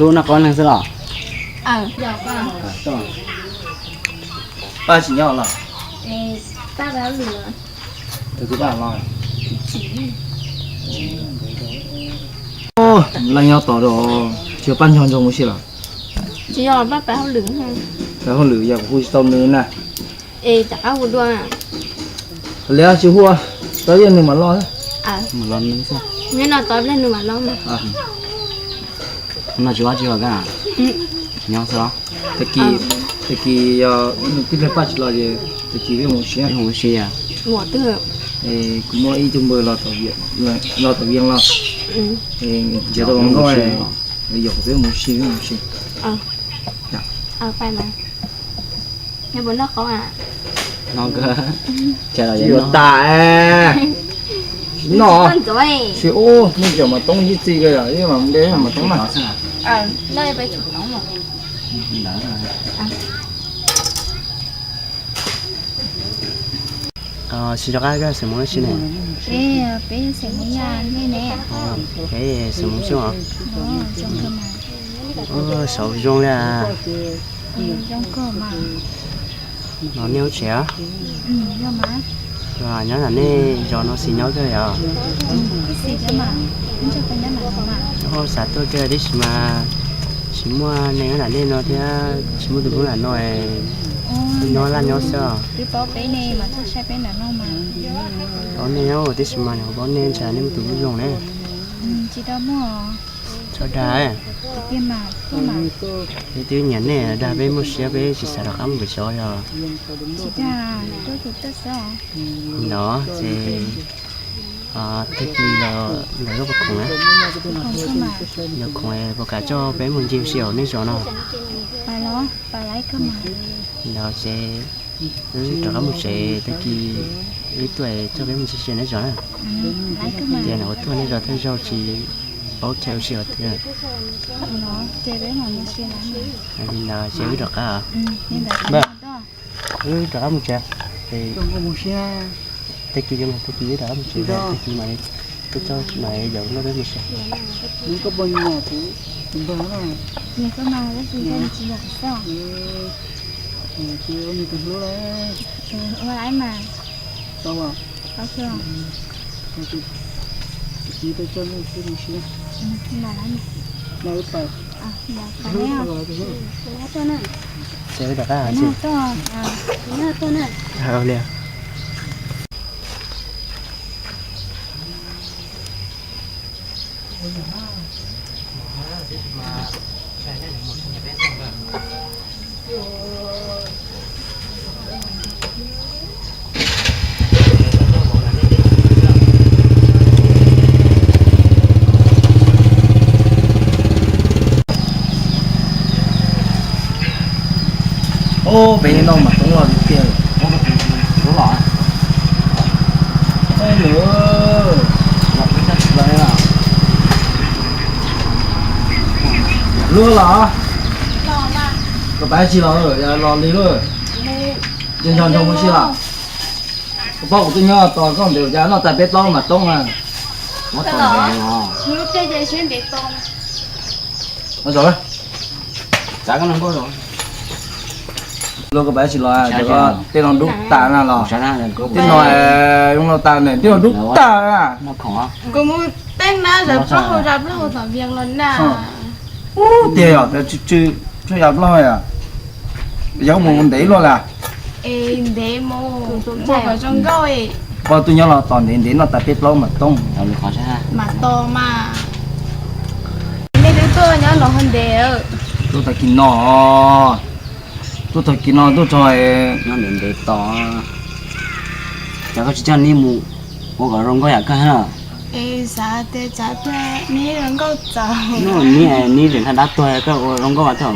Lub noj qab neeg xwb los? Paj tsis nyob los? Tus twg paj los? Laj nyob tos rau, tsis paj nco ntsoog mus si los? Tsis yog, pab pab hauj lwm. Pab hauj lwm yog kuv hu tsis tau nws na. Es rov qab hu dua. Liab tsis hu, tos ib pliag nws mam los. Nyob no tos ib pliag nws mam los mas. No tsis ua tsis ua kab, nyob xwb los? Tag kis, tag kis yog tib pliag paj tsis los ces tag kis peb mus siab. Mus siab. Kuv muaj ib tug npawg los tom Vias los, nrhiav tau hluas nkauj, yog peb mus siab, peb mus siab. Yuav tas, noj, nej cov mas toob ib txi ko, ib mas de mas toob na. Tsis rov qab xeem Hmoob ib si ne? Peb xeem Hmoob xwb os. Saud zoo li. No nej lub tsev, nyob nram nej zos no xis nyob kawg yom? Xav tuaj kawg tab sis mas tsis muaj neeg nram nej no thiab, tsis muaj tus hlub nram no, nyob laj nyob xwb os. Paub nej tab sis mas paub nej ntshai nej muaj tus hlub zoo ne. Txhob dag, peb twb nyiam nej, dag peb muaj siab peb tsis xav rov qab mus pem xyov yog. Ntawd ces tag kis los ntawm lub puas khoom na, yog khoom puas kam coj peb mus ncig ua si hauv nej zos no? Ntawd ces wb rov qab mus tsev, tag kis wb tuaj coj peb mus ncig ua si neb zos na. Ces ua tuaj nej zos thawj zaug tsis paub chaw ua si hauv twg. Li ntawd ces wb rov qab. Wb rov qab mus tsev. Tag kis, tag kis wb rov qab mus tsev, tag kis mas wb coj mas yawm nkauj peb mus tsev. Ces wb rov qab tsis. Li. Ub, peb noj mas toob los tiag. Luag los? Koj pab tsis los, los li luag. Nco nco mus si los. Koj paub kuv twb nyob tos koj ntev cas noj tas peb plaub mas toob na. Luag koj pab tsis los, tej no dub tas na los. Tej no zoo no tas ne, tej no dub tas na. Kuv mus teeb na, zam plaub hau zam plaub hau tom Vias los na. Ub, tiag yog, tsw tsw, zam plaub hau yom. Yog mus ntev luaj las. Es ntev mus, mus kom zoo nkauj. Pog twb nyob los tos ntev ntev noj tas peb plaub mas toob. Mas tos mas. Nej twb tuaj nyob los ho ntev. Tuaj tag kis no, tuaj tag kis no tuaj tso. Nyob ntev ntev tos. Cas koj tsis coj neb mus ua kom zoo nkauj yam koj na? Es xav tias tsam tias neb zoo nkauj txaus. Neb, neb tseem thaj dab tuag koj ua zoo nkauj mas koj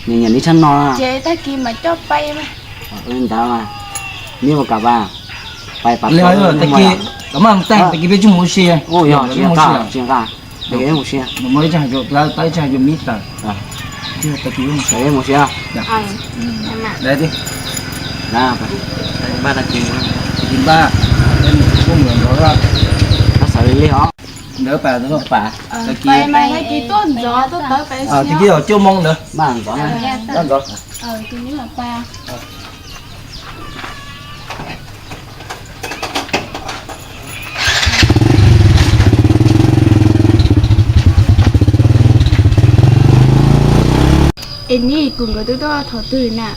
nyiam neb tshaj no. Ces tag kis mas coj pais mas. Ntawd mas neb ua kam pais, pais pab li tag kis, los mas tag kis peb tsuas mus ua si. Ua yog tsis nqa, tsis nqa. Mus ib tsam, ib tsam yuav mib tas. Tag kis mus ua si. Npaj tag kis, tag kis npaj, peb mus nrov, xav li li os. Ntawd pas ntawd pas. Tag kis tuaj ntxov tuaj tawv pas. Tag kis cuaj moo ntawd. Ntxov ntxov. Es neb kuv nkawd twb tuaj thaum twg na?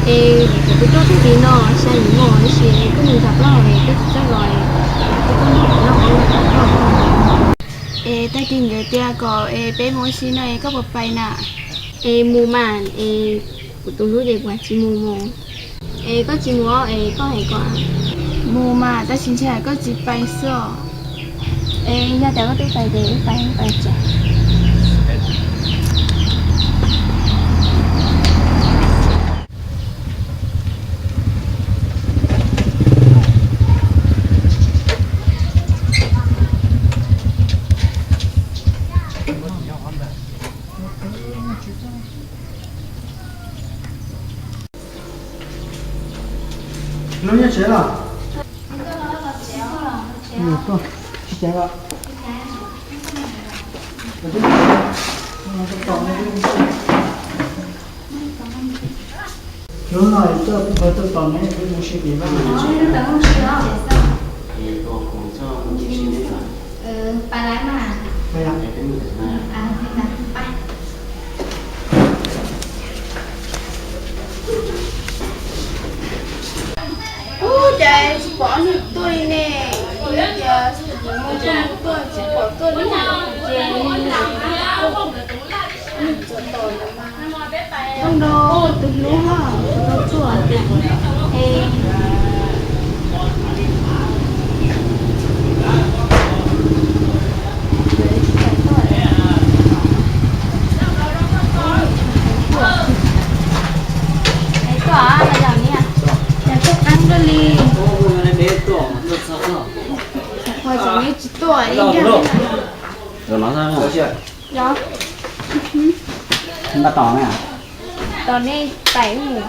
Es kuv twb tuaj tag kis no, xya yim moo tab sis koj mus tham plaub hau es koj tsis txawj los, koj tuaj mus tham plaub hau tham plaub hau. Es tag kis nkawd tias kom es peb mus ua si no es koj puas pais na? Es mus mas, es kuv tus hlub ces kuv tsis mus mus. Es koj tsis mus es koj hais kom mus mas tab sis ntshe koj tsis pais xwb os. Es yog tias koj twb pais ces wb pais, wb pais tsev. Lub nyob tsev los? Tuaj, tsis cas os. Hnub no koj puas tuaj tos neb peb mus ua si tim vaj? Ub, cas tsis pom ob niag tuaj li ne? Kuv tias kuv mus tuaj mus tuaj tsis pom tuaj li ces nws txom tos ntawd mas. Ntoo tus hlub no tau tuaj es tuaj, tuaj qeeb dua li. Ua tsaus neb tsis tuaj li. Tos nej pais mus.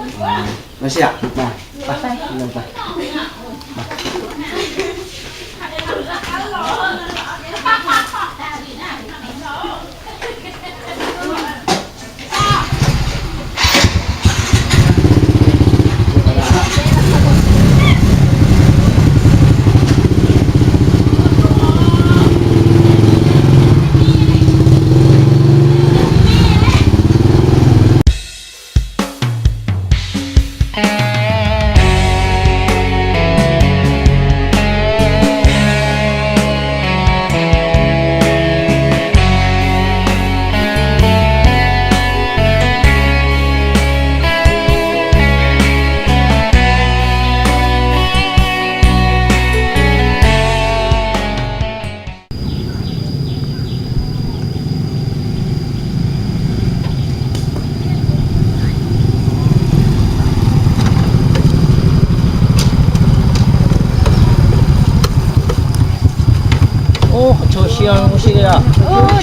Ub, qhov chaw siab ub siab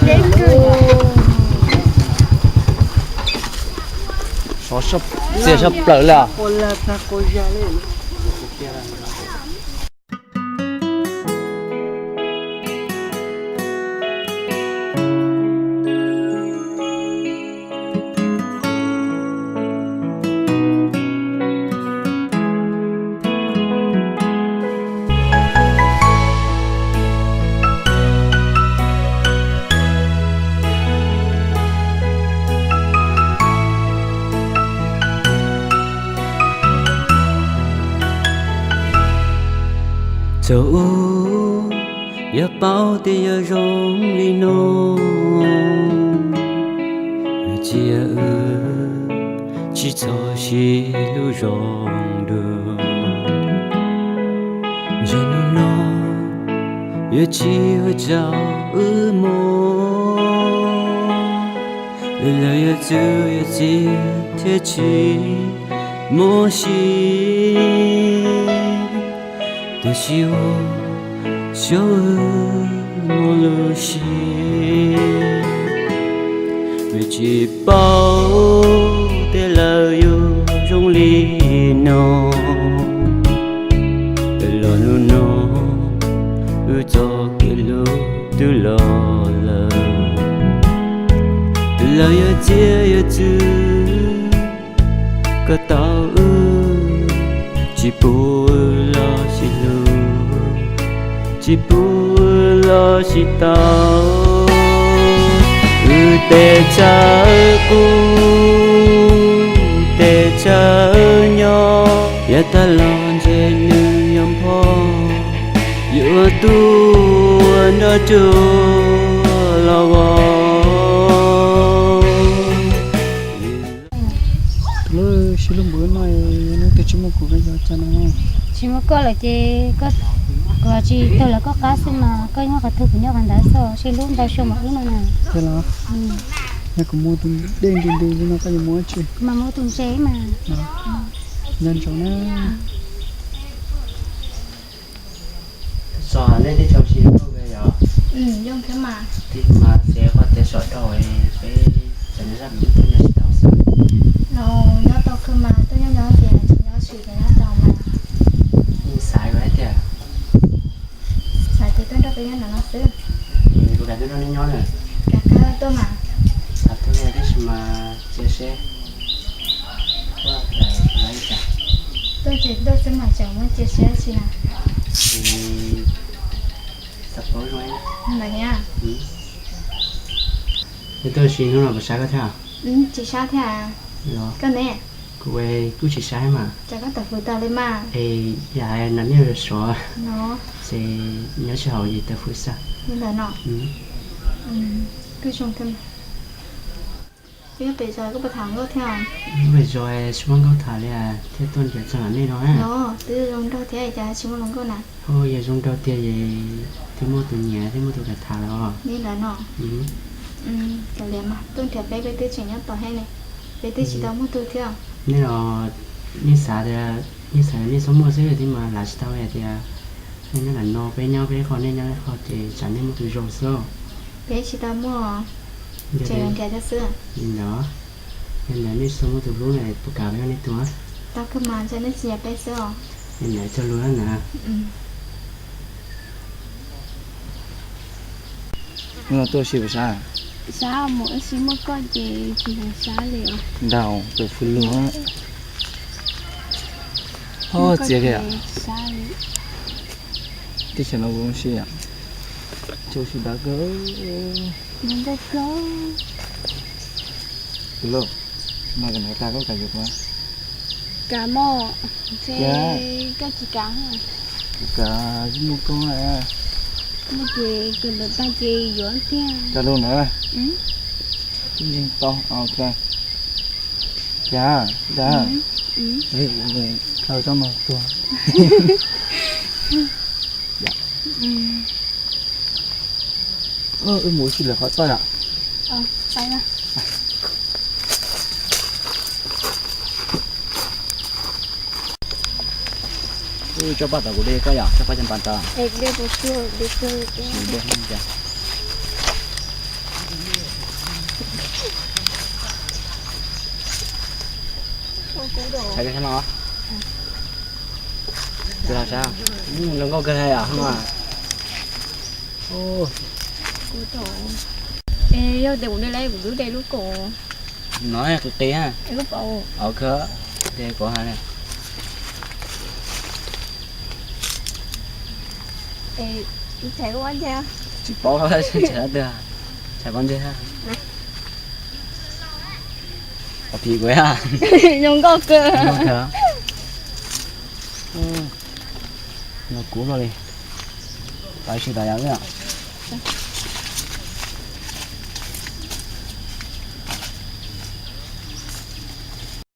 li os. Sov txias sab plaws li os. Txawm ub yog paub tias yuav zoo li no, cia wb tsis txhob sib hlub zoo dua. Ntshai hnub no yuav tsis ua rau wb mob, lawv yuav txwv yuav txiv thiaj tsis mob siab. Tiam sis ua xyov wb mob lub siab, vim tsis paub tias lawv yuav zoo li no. Los hnub no wb txoj kev hlub los lawm, los yuav txiaj yuav txwv koj tau wb, tsis pub los sis hlub, tsis pub los sis tau. Wb tej chaw qub, tej chaw nyob, yav tag los ntshe nws yuav npho, yuav tuaj nrog tsuag los vos. Tus lub sib hlub npaum no, neb twb tsis muaj kuv koj yog cas no. Tsis muaj koj lawm ces kuv tsis tawg lawv koj qab xwb mas, koj nyob qhov twg kuv nyob qhov ntawd xwb, sib hlub ntau xyoo mas wb no na. Thiab los, yog kuv muaj tus dej nti nti li no koj yuav muaj tsi? Kuv mas muaj tus ntse mas. Nco ntsoov na. Txog nej teb chaws tsis zoo nkauj yog? Tib mas txiav koj tias sawv daws peb cov nyob zaj pem tuaj nyob tsis tau xwb. Nyob tau kawg mas tuaj nyob nyob tias tsis nyob tsis tias nyob tau mas. Xav yuav hais tias, xav tias tuaj nrog peb nyob no no xwb. Kuv kam tuaj nrog nej nyob na. Kam kawg tuaj mas. Xav tuaj tiam sis mas cia seb. Tuaj ces tuaj xwb mas tseem muab cia siab tsi na. Xav paub zoo. Ntawd thiab. Neb tuaj ua si hnub no puas sab koj thiab? Tsis sab thiab. Koj ne? Kuv kuj tsis sab mas. Cas koj tawm hws tag li mas. Es yam no nej sov, ces nyob tsis haum ces tawm hws xwb. Li ntawd no. Kuj zoo thiab. Wb pem zos koj puas tham hluas nkauj thiab? Wb pem zos tsis muaj nkauj tham li thiab, tuaj nrhiav txog lam nej no. Los twb zoo nraug thiab cas tsis muaj hluas nkauj na. Yog zoo nraug tiag es twb muaj tus nyiam thiab muaj tus kam tham los. Li ntawd no. Kav liam mas, tuaj nrhiav peb, peb twb tseem nyob tod thiab ne, peb twb tsis tau muaj tug thiab. Nej los, nej xav tias, nej xav nej txhob muaj xwb thiab mas lam tsis tau hais tias nej nyob ntawm no peb nyob peb qhov nej nyob nej qhov ces tsam nej muaj tus zoo xwb. Peb tsis tau muaj, tseem nrhiav thiab xwb. Li ntawd, yog ntawd nej tsis tau muaj tus hlub na, puas kam peb ua nej tug? Tau kawg mas, ntshe nej tsis nyiam peb xwb os. Li ntawd txog lus na. Hnub no tuaj ua si puas sab? Sab, mus ua si muaj koj ces tsis sab li os. Ntau tus fwj lug. Ho txiav kiag. Tib chaws no kuv zoo si, tsis zoo si dab kawg. Tus lauj, mas kam tag koj kam yuav kuv? Kam mog, ntshe koj tsis kam. Kuv kam, kuv muaj koj. Muaj ces kawm ntawv tag ces yuav tiag. Cov lus ntawd tib ntseeg tau, ok. Cas, cas, khaws tsob no tuag. Wb mus ua si lawm qhov toj yom. Wb tsob paj tod kuv de koj yom, tsob paj cov npas tod. Saib no, zoo nkauj kawg yom. Es yog tias kuv de lawm kuv twb de lub kaum. No qis qis, lub paus, de kaum ha. Tsis paub, tsis paub ntej, tsis paub ntej. Pom phim kuv, zoo nkauj kawg. No kuv no li, pais tsis tas yam li os.